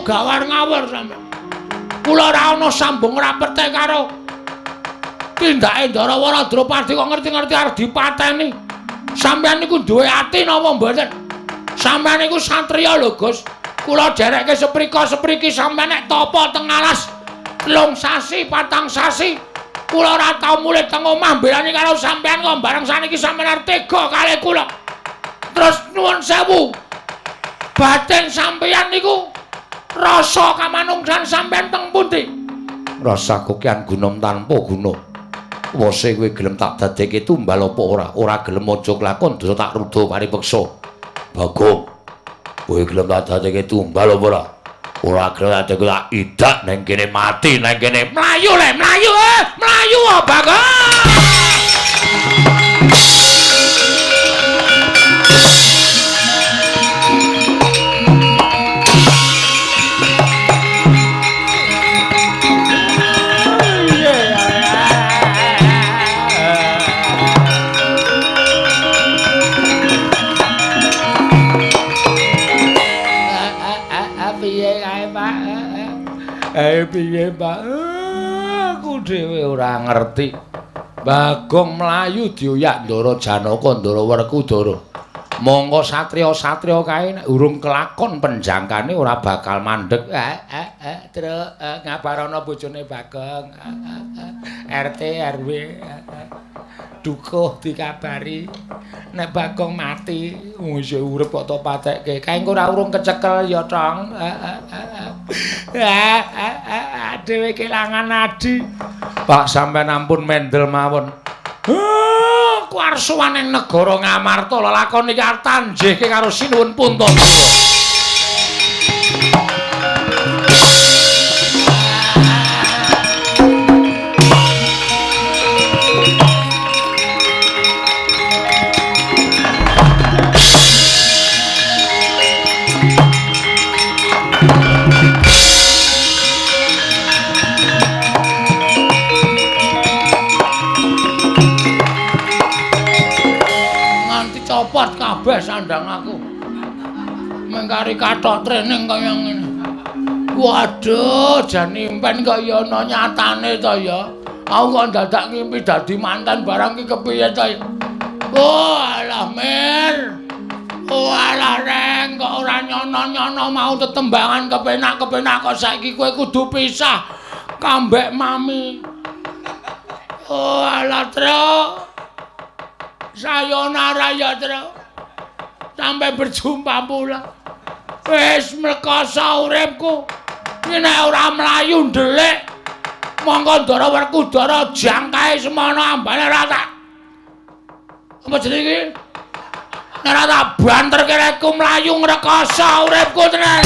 gawar ngawur sampeyan. Kula ora ana sambung rapete karo tindake Ndarawara Drupadi kok ngerti-ngerti arep dipateni. Sampeyan niku duwe ati napa mboten? Sampeyan niku satriya lho, Gus. Kula derekke seprika-sepriki sampeyan nek tapa teng alas 3 sasi, 4 sasi. Kula ora tau mulih teng omah mbelani karo sampeyan kok bareng saniki sampeyan arep tega kalih kula. Terus nuwun sewu. Batin sampeyan niku rasa kamanungsan sampeyan teng pundi? Rasa kokian gunung tanpa guna. Wose kowe gelem tak dadekke tumbal apa ora? Ora gelem aja kelakon dosa tak ruda paripeksa. Bagong, kowe gelem tak dadekke tumbal apa ora? Ora gelem tak dadekke tak idak nang kene mati nang kene. Mlayu le, mlayu, mlayu Bagong. Piye, Pak? Aku dhewe ora ngerti. Bagong mlayu dioyak Ndara Janaka, Ndara Werkudara. Monggo satriya-satriya kae nek urung kelakon penjangkane ora bakal mandeg. Truk, ngabarono bojone Bagong. RT RW dukuh dikabari nek Bagong mati. Wong isih urip kok tok patekke. Kae engko ora urung kecekel ya, Tong. Dhewe kelangan adi. Pak sampean ampun mendel mawon. Aku arep sowan ning negara Ngamarta lelakon iki arep tanjihke karo Sinuwun Puntadewa. Copot kabeh sandang aku. Mengkari kathok training kaya ngene. Waduh, jan impen kok ya ana nyatane to ya. Aku kok dadak ngimpi dadi mantan barang iki kepiye to ya. Oh alah Mir. Oh alah Reng, kok ora nyono-nyono mau tetembangan kepenak-kepenak kok saiki kowe kudu pisah kambek mami. Oh alah Truk. Sayonara ya, Truk. Sampai berjumpa pula. Wis mlekoso uripku. Iki nek ora mlayu ndelik, mongko Ndara Werkudara jangkae semono ambane ora tak. Apa jenenge iki? Nek ora tak banterke rekku mlayu ngrekoso uripku tenan.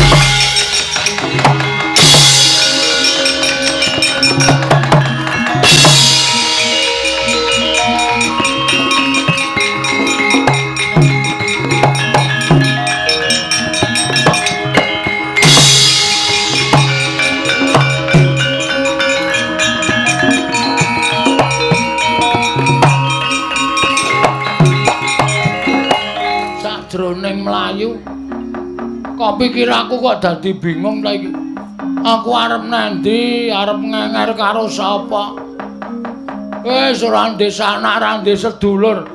Jroning mlayu kok pikir aku kok dadi bingung ta iki. Aku arep nandi, arep ngenger karo sapa? Wis ora ndek sanak, ora ndek sedulur,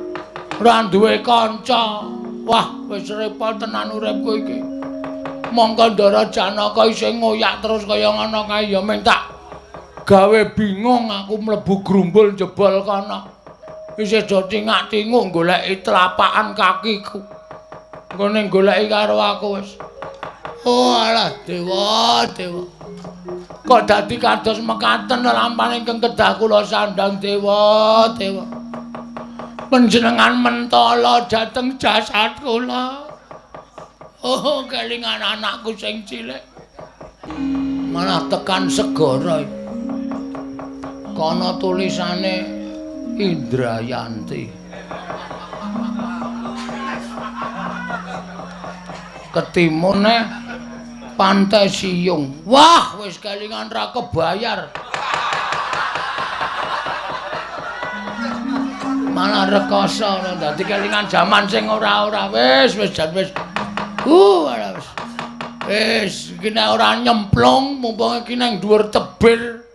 ora duwe kanca. Wah, wis repot tenan uripku iki. Mongko Ndara Janaka isih ngoyak terus kaya ngono kae ya mung tak gawe bingung aku mlebu grumbul jebol kono. Isih do tingak-tinguk goleki telapakan kakiku. Nggone goleki karo aku wis. Oh alah dewa, dewa. Kok dadi kados mekaten lampahan ingkang kedah kula sandhang dewa, dewa. Panjenengan mentala dhateng jasad kula. Oh, kelingan anakku sing cilik. Malah tekan segara. Kono tulisane Indrayanti. Ketimune Pantai Siyung. Wah, wis kelingan ra kebayar. Malah rekoso dadi kelingan jaman sing ora-ora. Wis wis jan wis. Wis. Wis Iki nek ora nyemplung, mumpung iki nang dhuwur tebir.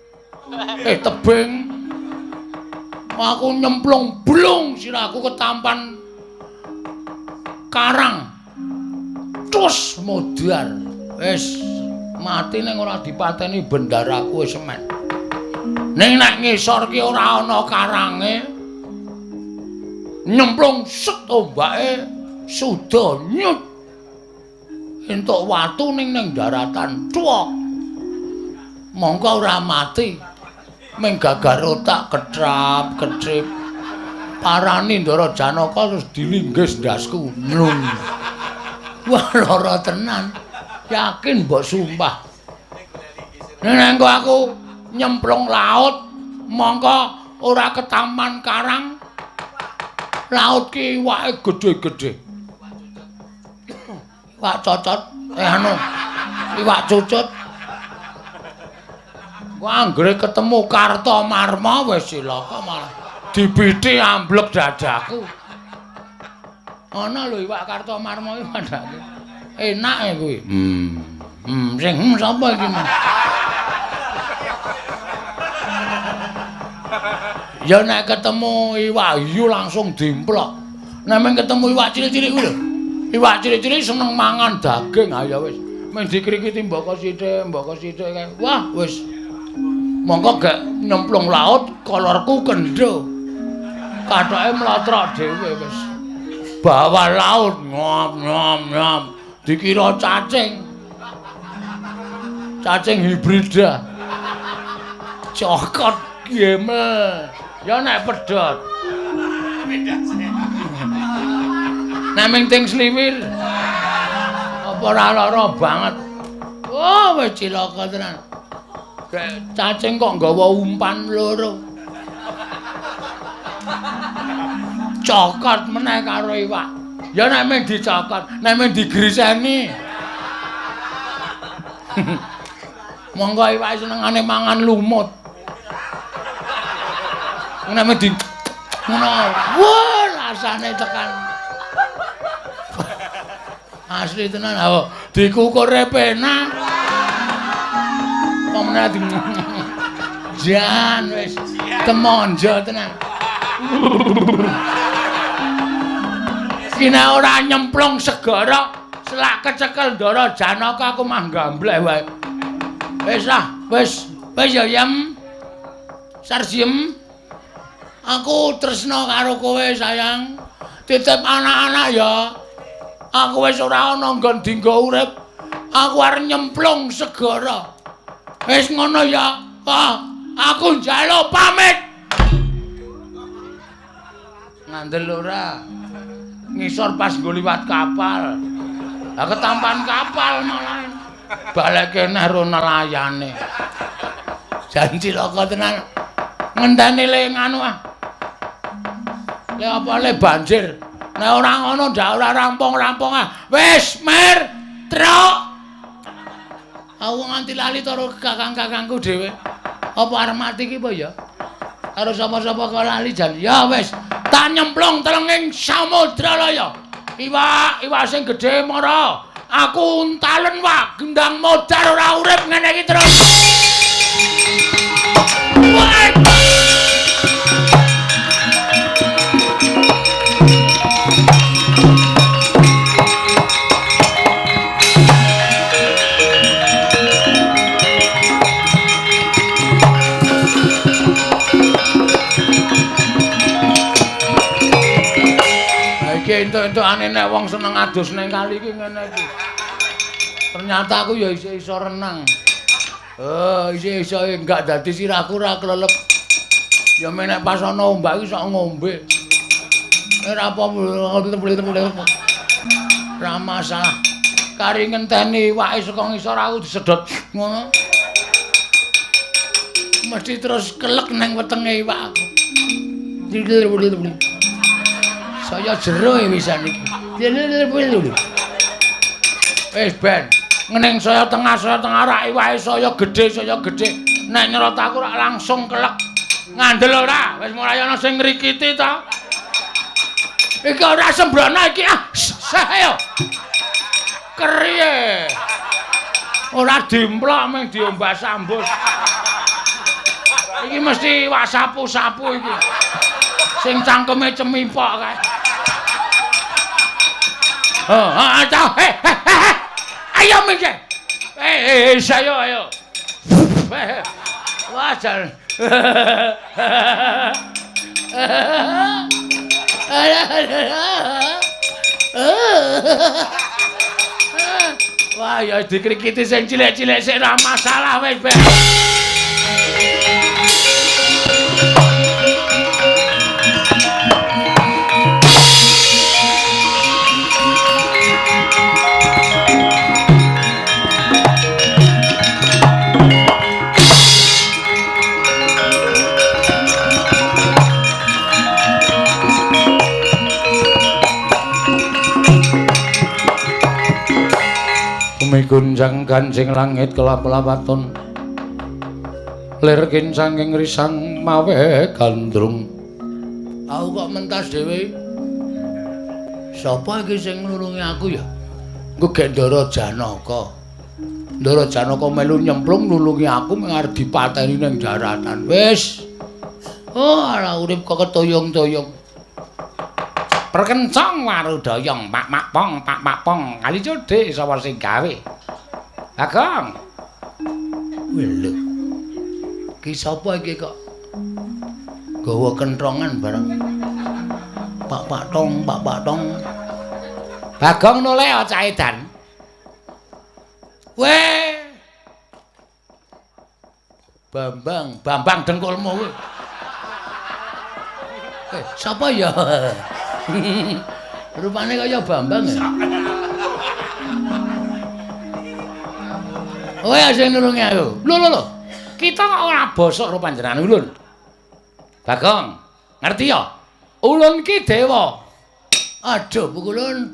Tebing. Aku nyemplung blung sirahku ketampan karang. Terus modar. Wis mati ning ora dipateni bendaraku wis semen. Ning nek ngisor ki ora ana karange. Nyemplung set ombake suda nyut. Entuk watu ning ning daratan tuwek. Mongko ora mati. Ming gagar otak ketrap ketrip. Parani Ndara Janaka terus dilinggis ndasku. Nlung. Wah lara tenan. Yakin mbok sumpah. Nek engko aku nyemplung laut, mongko ora ketaman karang. Laut ki iwake gedhe-gedhe. Iwak cocot, anu, iwak cucut. Wah, anggere ketemu Kartomarma wis cilaka malah dibiti amblek dadaku. Ana lho iwak Kartomarma iki padake. Enak e kuwi. Sing sapa iki? Ya nek ketemu iwak hiu langsung dimplok. Nek meng ketemu iwak cilik-cilik kuwi lho. Iwak cilik-cilik seneng mangan daging, ayo wis. Meng dikrikiti mboko sithik kae. Wah, wis. Mongko gek nyemplung laut kolorku kendho. Kathoke mlotrok dhewe wis. Bawah laut ngop ngop ngop dikira cacing. Cacing hibrida. Cokot gemel. Ya nek pedhot. Nek ming ting sliwir. Apa ora lara banget. Oh, wis cilaka tenan. Gek cacing kok nggawa umpan loro. Cokot meneh karo iwak. Ya nek ming dicokot, nek ming digriseni. Monggo iwak senengane mangan lumut. Nek ming di ngono. Wah, rasane tekan. Asli tenan ha. Dikukure penak. Pemene di jan wis temonjo tenan. Kina ora nyemplung segara, selak kecekel Ndara Janaka aku mah gambleh wae. Wis ah, wis, wis ya Yem. Sarsiem. Aku tresna karo kowe sayang. Titip anak-anak ya. Aku wis ora ana nggon dinggo urip. Aku arep nyemplung segara. Wis ngono ya. Ah, aku njaluk pamit. Ngandel ora. Ngisor pas nggo liwat kapal. Lah ketampan kapal malah. Baleke neh ro nelayane. Jan cilaka tenan. Ngenteni le nganu ah. Le apa le banjir. Nek ora ngono ndak ora rampung-rampung ah. Wis mer truk. Aku nganti lali karo kakang-kakangku dhewe. Apa arep mati iki apa ya? Karo sapa-sapa kok lali jan. Ya wis, tak nyemplung telenging samudra laya. Iwak, iwak sing gedhe mara. Aku untalen wak, gendang modar ora urip ngene iki terus. Wah! Entuk-entukane nek wong seneng adus ning kali iki ngene iki. Ternyata aku ya isih iso renang. Isih iso enggak dadi sirahku ora klelep. Ya menek pas ana ombak iki sok ngombe. Ora apa-apa. Ora masalah. Kari ngenteni iwake saka ngisor aku disedot ngono. Mesti terus kelek nang wetenge iwak aku. Saya jero wisan iki. Wis ben, ngening saya tengah rak iwake saya gedhe. Nek nyerot aku rak langsung kelek. Ngandel ora? Wis mulai ana sing ngrikiti ta. Iki ora sembrono iki ah. Ayo. Keriye. Ora dimplok mung diombas-ambus. Iki mesti wak sapu-sapu iki. Sing cangkeme cemipok kae. Heeh, eh. Ayo minggir. Eh, ayo ayo. Wah, jan. Wah, ya dikrikiti sing cilik-cilik sik ora masalah wis, Ben. Gunjang ganjing langit kelap-lapaton lir kincanging risang mawe gandrung. Aku kok mentas dhewe. Sapa iki sing nulungi aku ya? Engko gek Ndara Janaka. Ndara Janaka melu nyemplung nulungi aku mung arep dipateni ning daratan. Wis. Oh, ala urip kok ketoyong-toyong. Perkencong warudayong pak mak pong pak mak pong kali codhe sapa sing gawe. Bagong. Lho. Ki sapa iki kok gawa kentrongan bareng. Pak pak tong, pak pak tong. Bagong noleh cah edan. Weh. Bambang, Bambang dengkulmu kuwi. Eh, sapa ya? Rupane kaya Bambang ya. Kowe sing nulungi aku. Lho lho lho. Kita kok ora bosok karo panjenengan ulun. Bagong, ngerti ya? Ulun ki dewa. Aduh, Pukulun.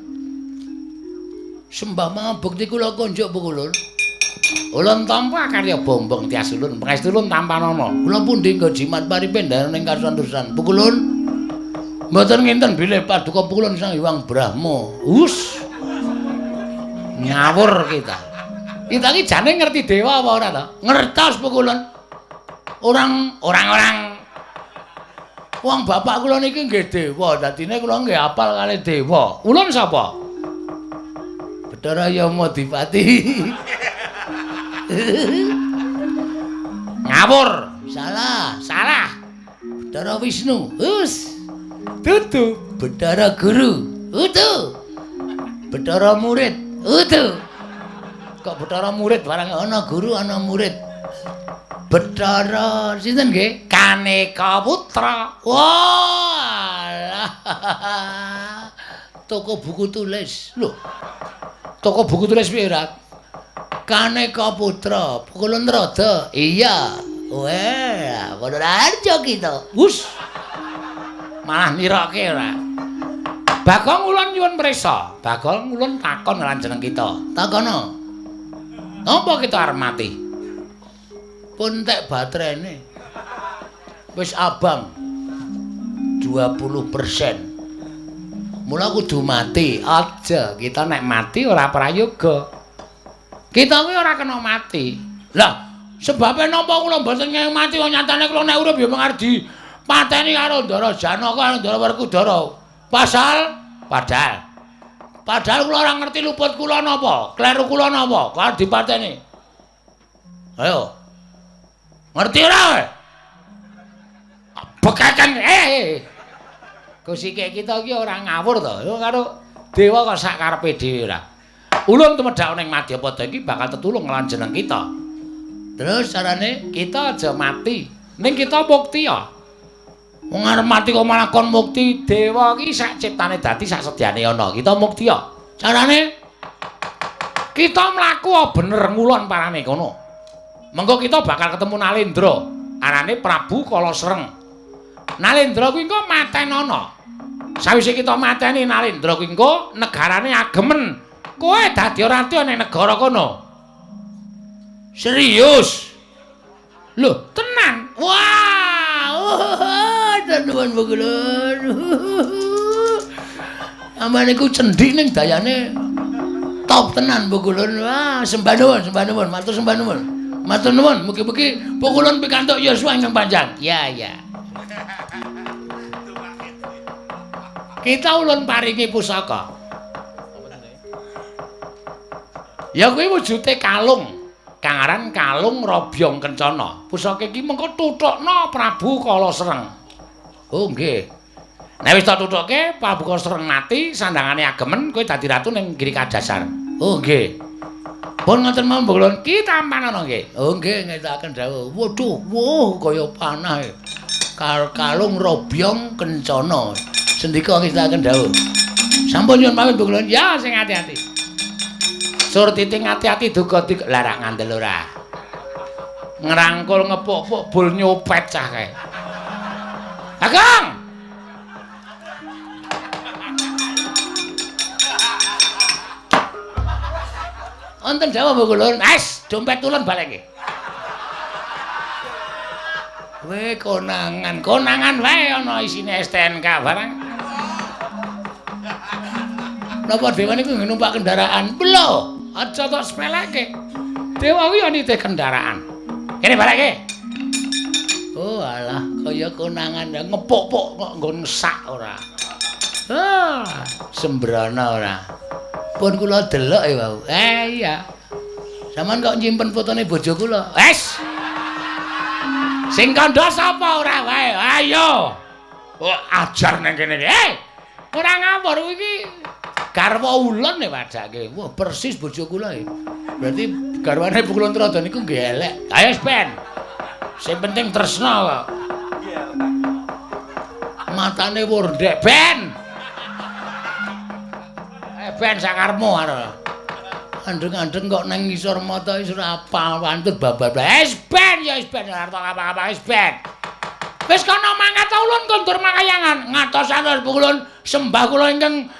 Sembah mangabekti kula konjuk Pukulun. Ulun tampa karya bombong tias ulun, pangestu ulun tampanana. Kula pundi nggo jimat paripendaran ing kasantosan. Pukulun. Mboten nginten bilih paduka Pukulun Sang Hyang Brahma. Hus. Ngawur kita. Kita iki jane ngerti dewa apa ora to? Ngertos Pukulun. Orang-orang wong bapak kula niki nggih dewa, dadine kula nggih apal kalih dewa. Ulun sapa? Bathara Yamadipati. Ngawur. Salah, salah. Bathara Wisnu. Hus. Dudu. Bathara Guru. Udu. Bathara murid. Udu. Kok Bathara murid barang ana guru ana murid. Bathara sinten nggih? Kaneka Putra. Wah. Toko buku tulis. Lho. Toko buku tulis piye, Rat? Kaneka Putra, Pukulun Rada. Iya. Weh, padha harjo kita. Wus. Malah niroke ora. Bagong ulun nyuwun prisa. Bagong ulun takon lan jeneng kita. Takono. Napa kita arep mati? Pun tek baterene. Wis abang 20%. Mula kudu mati. Aja, kita nek mati ora prayoga. Kita kuwi ora kena mati. Lah, sebabe napa kula mboten ngeng mati wong nyatane kula nek urip ya mung arep dipateni karo Ndara Janaka karo Ndara Werkudara. Pasal padahal kula ora ngerti luput kula napa, kleru kula napa, kok arep dipateni. Ayo. Ngerti ora kowe? Bekaken eh. Kusike kita iki ora ngawur to. Karo dewa kok sak karepe dhewe ora. Ulun tumedhak ning Madyapada iki bakal tetulung lan jeneng kita. Terus carane kita aja mati. Ning kita mukti ya. Wong arep mati kok malah kon mukti. Dewa iki sak ciptane dadi sak sedyane ana. Kita mukti ya. Carane kita mlaku bener ngulon parane kono. Mengko kita bakal ketemu Nalendra. Arane Prabu Kalasreng. Nalendra kuwi engko matenana. Sawise kita mateni Nalendra kuwi engko negarane agemen. Kowe dadi ratu ning negara kono. Serius? Lho, tenan. Wah, nuwun Pukulun. Amane iku cendhik ning dayane Top tenan Pukulun. Wah, sembah nuwun, sembah nuwun, matur sembah nuwun. Matur nuwun, mugi-mugi Pukulun pikantuk yuswa ingkang panjang. Ya, ya. Kita ulun paringi pusaka. Ya kuwi wujude kalung. Kang aran kalung robyong kencana. Pusaka iki mengko tuthukna Prabu Kala Sreng. Oh nggih. Nek wis tak tuthukke Prabu Kala Sreng mati, sandangane agemen kowe dadi ratu ning Giri Kadasar. Oh nggih. Pun ngoten mawon Pukulun, ki tampanana nggih. Oh nggih ngetokaken dawuh. Waduh, wuh kaya panah. Kalung robyong kencana. Sendika ngestakaken dawuh. Sampun nyuwun pamit Pukulun. Ya sing ati-ati. Surtiti ati-ati duga larak ngandel ora. Ngrangkul ngepuk-puk bul nyopet cah kae. Kakang. Wonten dawuh Pukulun. Es, dompet ulun baleke. Kowe konangan, konangan wae ana isine STNK barang. Napa dewa niku numpak kendaraan? Lho, aja tok sepeleke. Dewa kuwi ya nitih kendaraan. Kene baleke. Oh alah, kaya konangan ngepuk-puk kok nggon sak ora. Ah, sembrana ora. Pun kula delok ya wau. Eh iya. Sampeyan kok nyimpen fotone bojo kula? Wes. Sing kandha sapa ora wae? Ayo. Oh, ajar nang kene iki. Eh, ora ngawur iki. Garwa ulun e wadake. Wah, persis bojo kula e. Berarti garwane Pukulun Trada niku nggih elek. Ayo wis ben. Sing penting tresna kok. Matane wurdek ben. Eh ben sakarmu arep. Andeng-andeng kok nang ngisor mata wis ora apal wantut babar. Wis ben ya wis ben ora tok apa-apa wis ben. Wis kono mangkat ulun kondur makayangan. Ngatos-atos Pukulun sembah kula ingkang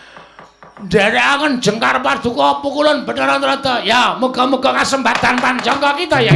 nderekaken jengkar paduka Pukulun Bathara Trada. Ya, muga-muga kasembatan panjangka kita ya.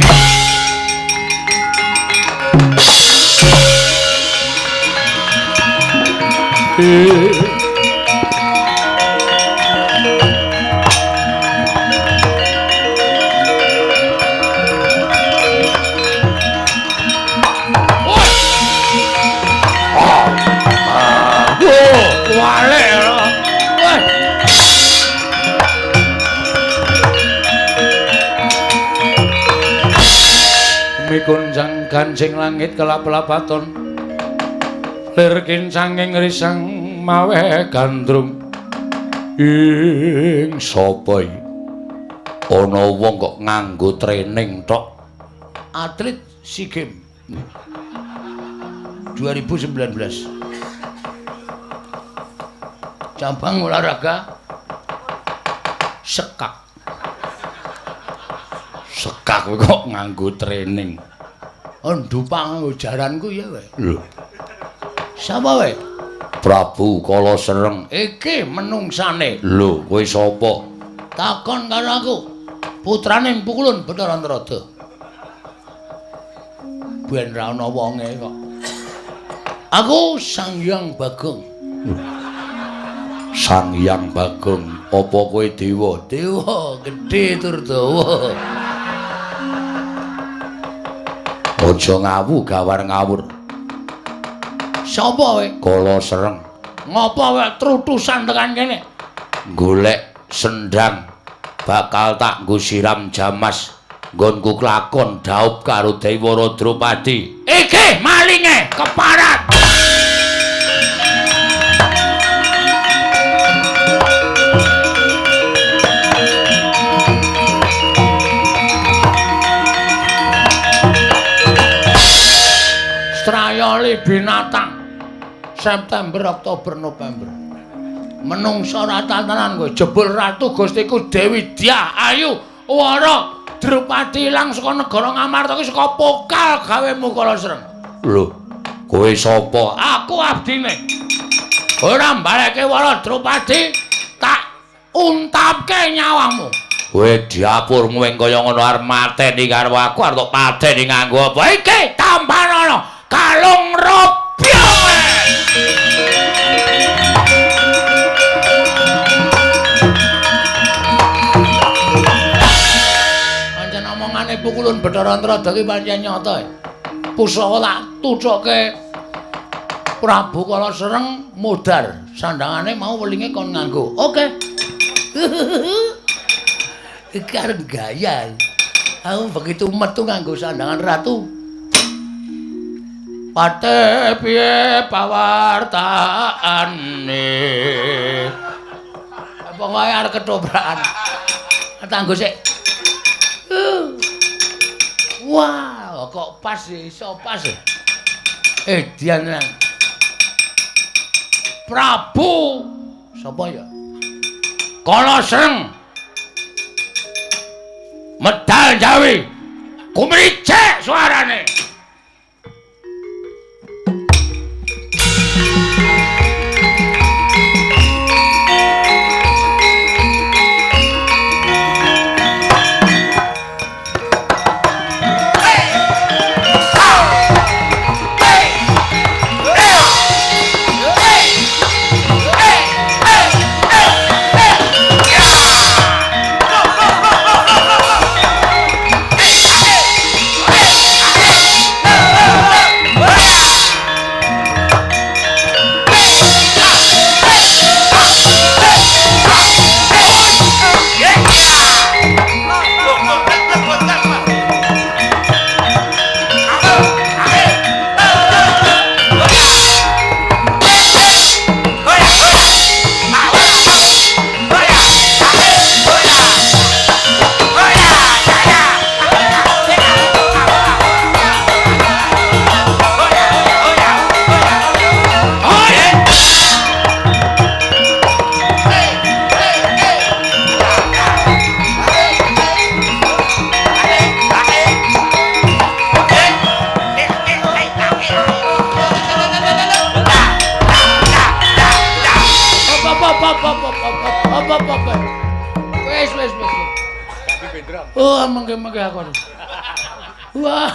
Mikunjang gancing langit kelap-lapaton lir kincanging risang mawe gandrung. Ing sapa iki? Ana wong kok nganggo training tok. Atlet SEA Games 2019. Cabang olahraga sekak. Sekak kok nganggo training. Oh, ndupak nganggo jaranku ya wae. Lho. Sapa wae? Prabu Kala Sreng. Iki menungsane. Lho, kowe sapa? Takon karo aku. Putrane Pukulun Bathara Trada. Ben ra ana wonge kok. Aku Sang Hyang Bagong. Sang Hyang Bagong, apa kowe dewa? Dewa gedhe tur dawa. Aja ngawu gawar ngawur. Sapa kowe? Kala Sreng. Ngopo kowe trutusan tekan kene? Golek sendang bakal tak nggo siram jamas nggonku klakon dhaup karo Dewara Drupadi. Iki malinge keparat. Strayoli binatang September, Oktober, November. Menungsa ora tenan kowe. Jebul ratu Gustiku Dewi Dyah Ayu Wara Drupadi ilang saka negara Ngamarta iki saka pokal gawemu Kala Sreng. Lho, kowe sapa? Aku abdine. Ora mbaleke Wara Drupadi tak untapke nyawamu. Kowe diapurmu ing kaya ngono arep mateni karo aku arep tok pateni nganggo apa? Iki tampanana kalung robyong. Nyatane pukulun Bathara Antrada ki pancen nyata. Pusaka tak tucuke Prabu Kala Sreng modar, sandangane mau welinge kon nganggo. Oke. Iki arep gaya. Aku begitu metu nganggo sandangan ratu. Pate piye pawartaane? Pokoke arep ketobrakan. Tanggo sik. Wah, kok pas iso pas. Edian tenan. Prabu sapa ya? Kala Sreng. Medal Jawi. Kumricik suarane. Wis. Oh, mengke-mengke aku. Wah.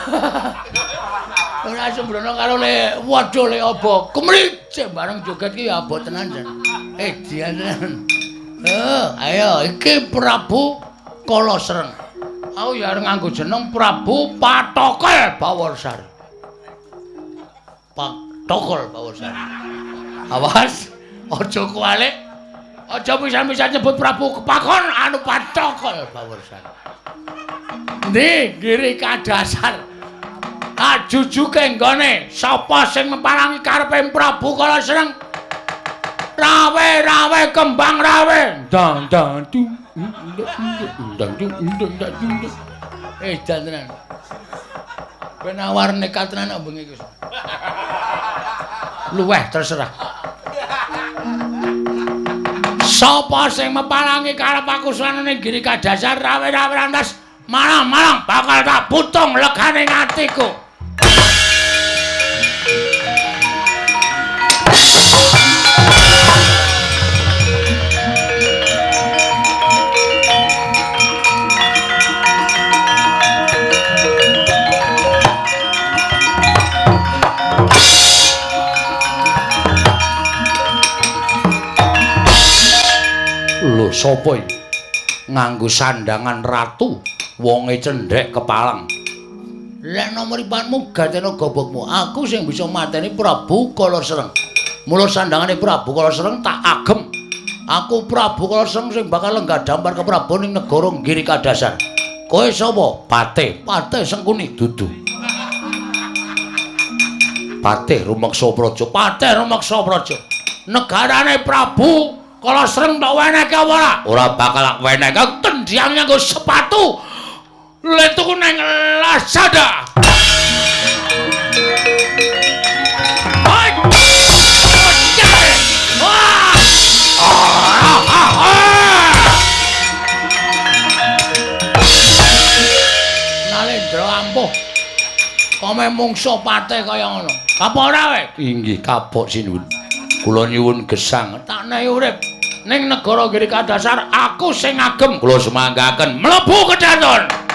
Ora sembrono karo le waduh le apa. Kemricik bareng joget ki ya abot tenan jan. Dian tenan. Ayo iki Prabu Kala Sreng. Aku ya arep nganggo jeneng Prabu Patokol Baworsari. Patokol Baworsari. Awas, aja kuwalik. Aja pisan-pisan nyebut Prabu Kepakon anu Patokol Baworsari. Endi Giri Kadasar. Ajujuke nggone sapa sing meparangi karepe Prabu Kala Sreng? Rawe-rawe kembang rawe. Dang dang dung dang dung dang dung. Jan tenan. Ben awar nekat tenan kok bengi iki. Luweh terserah. Sapa sing meparangi karep aku suwanane Giri Kadasar rawe-rawe rantas malang-malang bakal tak putung legane atiku. Lho sapa iki? Nganggo sandangan ratu, wonge cendhek kepalang. Lek nomor ipanmu gatena gobokmu, aku sing bisa mateni Prabu Kala Sreng. Mula sandangane Prabu Kala Sreng tak agem. Aku Prabu Kala Sreng sing bakal lenggah dampar ke Prabu ning negara Giri Kadasar. Kowe sapa? Patih. Patih Sengkuni dudu. Patih Rumeksa Praja. Patih Rumeksa Praja. Negarane Prabu Kala Sreng tak wenehke apa ora? Ora bakal tak wenehke. Tendhang nganggo sepatu. Le tuku nang Lazada. Nalendra ampuh. Kome mungsuh patih kaya ngono. Apa ora kowe? Inggih kapok sinuwun. Kula nyuwun gesang. Tak nehi urip ning negara Giri Kadasar aku sing agem. Kula sumanggaken mlebu kedaton.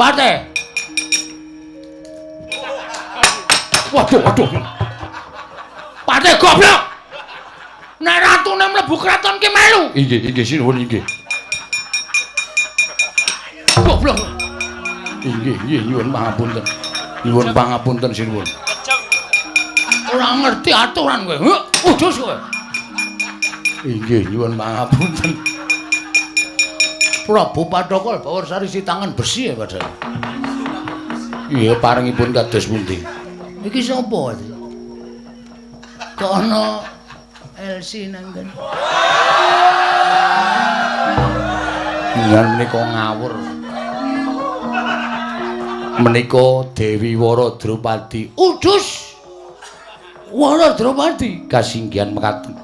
Pate. Waduh, waduh. Pate goblok. Nek ratune mlebu kraton ki melu. Inggih, inggih sinuwun inggih. Goblok. Inggih, inggih nyuwun pangapunten. Nyuwun pangapunten sinuwun. Ora ngerti aturan kowe. Heh, udus kowe. Inggih, nyuwun pangapunten. Prabu Pathokol Bawarsari si tangan besi ya padahal. Iya, parengipun kados pundi? Iki sapa? Kok ana LC nang kene? Ngan menika ngawur. Menika Dewi Wara Drupadi. Udus. Wara Drupadi kasinggihan mekaten.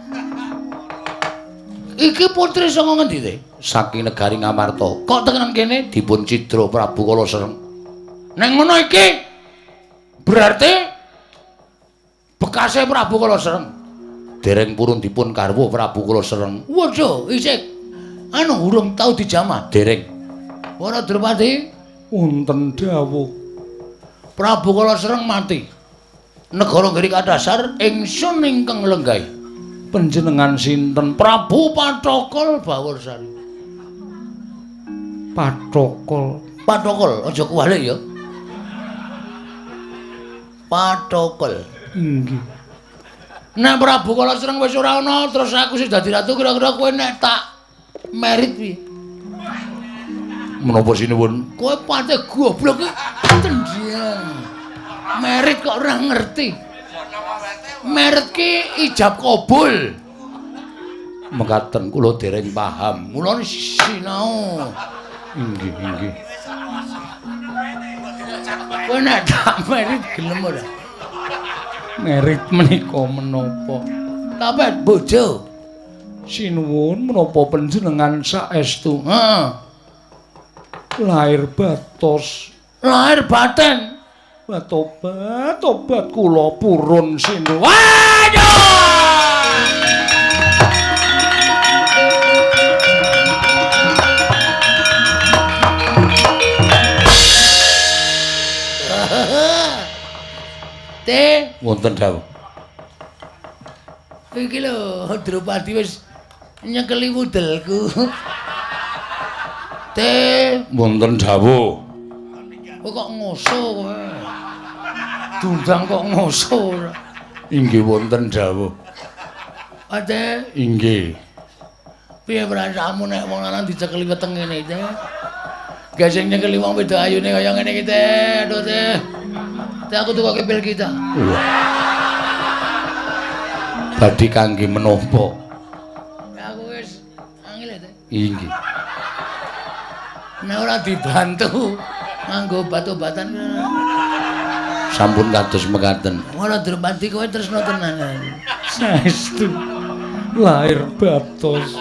Iki putri saka ngendi te? Saking negari Ngamarta. Kok tekan kene dipun cidra Prabu Kalasereng. Ning ngono iki berarti bekase Prabu Kalasereng. Dereng purun dipun garwa Prabu Kalasereng. Waduh, isih anu urung tau dijamah. Dereng. Wara Drupadi wonten dawuh Prabu Kalasereng mati. Negara Giri Kadasar ingsun ingkang lenggahi. Panjenengan sinten? Prabu Pathokol Bawarsari. Pathokol. Pathokol, aja kuwalik ya. Pathokol. Inggih. Nek Prabu Kalasereng wis ora ana, terus aku sing dadi ratu, kira-kira kowe nek tak merit piye? Menapa sinuwun? Kowe pate goblok iki tendang. Merit kok ora ngerti. Merit ki ijab kabul. Mekaten kula dereng paham. Mula sinau. Inggih, inggih. Kowe nek tak merit gelem ora? Merit menika menapa? Tapet bojo. Sinuwun menapa panjenengan saestu? Heeh. Lahir batos, lahir batin. Tobat, tobat kula purun sinuwun. Waduh! Te, wonten dawuh. Iki lho, Drupadi wis nyekeli wudelku. Te, wonten dawuh. Kowe kok ngoso kowe? Dundang kok ngoso ora? Inggih wonten dawuh. Ate, inggih. Piye perasaanmu nek wong lanang dicekeli weteng ngene iki? Gak sing nyekeli wong wedok ayune kaya ngene iki, Teh. Aduh, Teh. Teh aku tukoke pil kita. Wah. Badhe kangge menapa? Aku wis angel, Teh. Inggih. Nek ora dibantu nganggo obat-obatan sampun kados mekaten. Ora Drupadi kowe tresno tenan. Saestu lahir batos.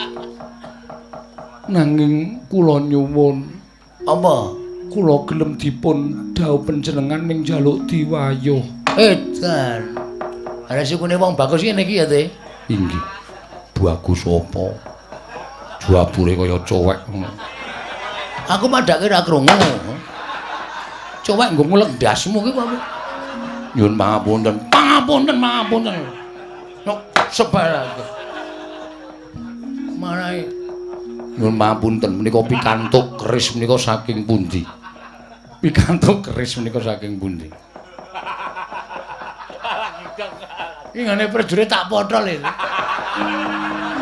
Nanging kula nyuwun apa? Kula gelem dipun dhawuh panjenengan ning njaluk diwayuh. Edan. Ana sukune wong bagus ngene iki ya, Teh. Inggih. Bagus apa? Juabure kaya cowek ngono. Aku padake ra krungu. Cowek nggo ngulek ndasmu ki apa? Nyuwun pangapunten. Pangapunten, pangapunten. Nok sebal aku. Marai nyuwun pangapunten menika pikantuk keris menika saking pundi? Pikantuk keris menika saking pundi? Iki ngene prajurit tak potol iki.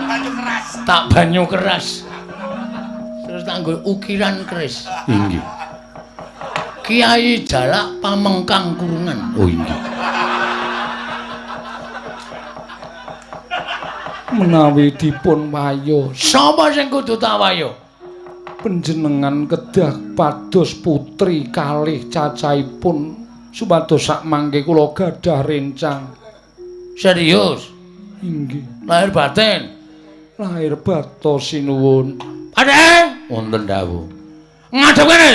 Banyu keras. Tak banyu keras. Terus tak nggo ukiran keris. Inggih. Kiai Jalak Pamengkang Kurungan. Oh inggih. Menawi dipun wayuh, sapa sing kudu tak wayuh? Panjenengan kedah pados putri kalih cacahipun supados sakmangke kula gadah rencang. Serius? Inggih. Lahir batin. Lahir batos sinuwun. Adhe, wonten dawuh. Ngadep kene.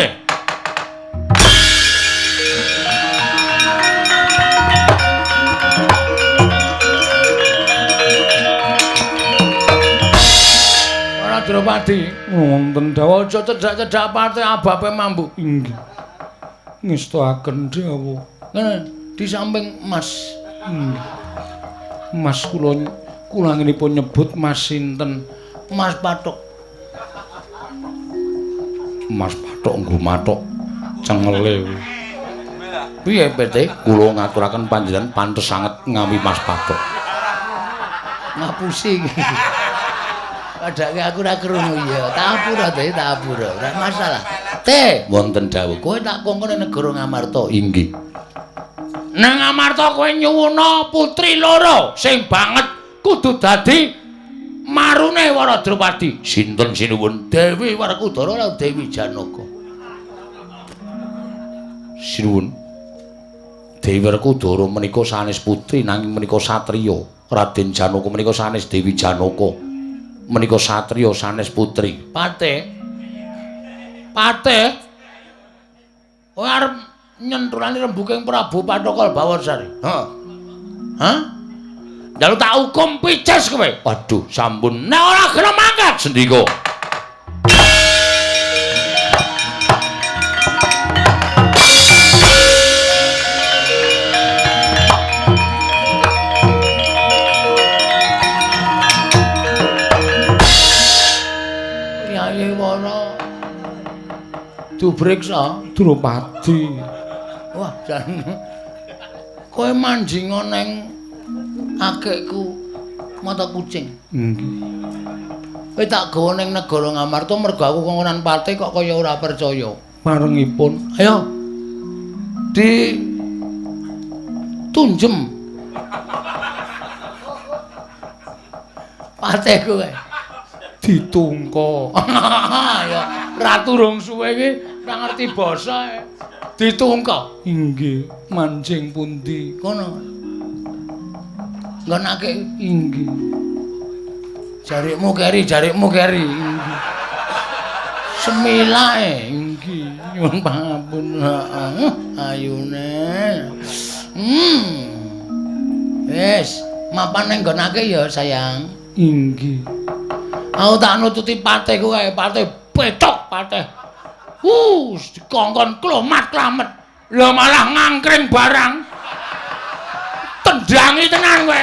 Drupadi wonten dawuh. Aja cedhak-cedhak pate abape mambu. Inggih. Ngestoaken dawuh. Ngene, di samping Mas. Mas kula kula anggenipun nyebut Mas sinten? Mas Pathok. Mas Pathok nggo mathok cengele. Piye PT? Kula ngaturaken panjenengan pantes sanget ngawi Mas Pathok. Ngapusi iki. Padake aku ora krungu ya. Tak apura te, tak apura. Ora masalah. Te, wonten dawuh. Kowe tak kongkon ning negara Ngamarta. Inggih. Nang Ngamarta kowe nyuwuna putri loro sing banget kudu dadi marune Wara Drupadi. Sinten sinuwun? Dewi Werkudara lan Dewi Janaka. Sinuwun. Dewi Werkudara menika sanes putri nanging menika satriya. Raden Janaka menika sanes Dewi Janaka. Menika satriya sanes putri. Pate. Pate. Kowe arep nyenthulani rembuking Prabu Pathokal Bawarsari. Heeh. Hah? Njaluk tak hukum pices kowe. Waduh, sampun. Nek ora gelem mangkat sendika. Yayi Wara dubriksa Drupadi. Wah, jan kowe manjinga neng akekku mata kucing. Nggih. Kowe tak gawa ning negara Ngamarta mergo aku kongkonan pate kok kaya ora percaya. Marengipun, ayo di tunjem pate kowe. Ditungko. Ya, ratu rong suwe iki ora ngerti basa. Ditungko. Inggih, manjing pundi? Kono. Nggonake inggih. Jarikmu keri, jarikmu keri. Inggih. Semilae inggih. Nyuwun pangapunten. Heeh, ayune. Wis, mapan ning nggonake ya, sayang. Inggih. Aku tak nututi patehku kae, pateh petok pateh. Dikongkon klomat-klamet. Lah malah ngangkring barang. Tendangi tenan kowe.